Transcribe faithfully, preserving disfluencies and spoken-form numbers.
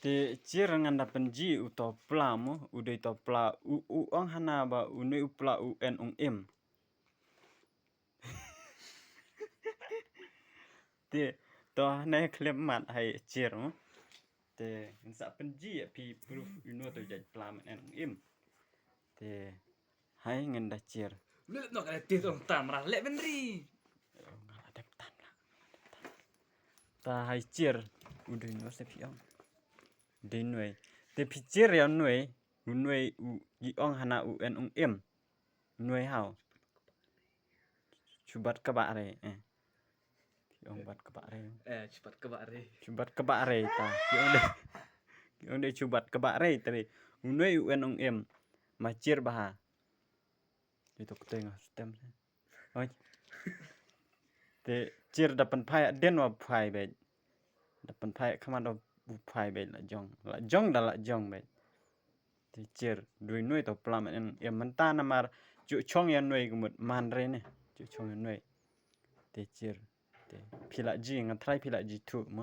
Te Chir ngan da pynji u to pla mo, u dei to pla u, u ong hana ba u nui u pla u en ung im. Te to hane khlem mat hai Chir mo. Te ngan sa pynji ïa phi proof u no to jait pla men en ung im. Te hai ngan da Chir. Lep nok ada tih tong tam rah lep benri. Nga la dep tan la. Ta hai Chir. U dei nui se phi ong. Dei nui. Te phi Chir ïa nui. U nui u i ong hana u en ung im. Nui hau. Chubat kaba re. Eh. Phi ong bat kaba re. Eh, chubat kaba re. Chubat kaba re ta. Phi ong dei. Phi ong dei chubat kaba re ta re. U nui u en ung im. Ma Chir baha. Itu kuteng stem. Oi. Te Chir da pynphai den wa phai bej. Da pynphai khama da u phai bej la jong. La jong da la jong bej. Te Chir dui nui to pla men en em mynta namar ju chong ïa nui gumut man re ne. Ju chong ïa nui. Te Chir. Te phi la ji nga trai phi la ji thu mo.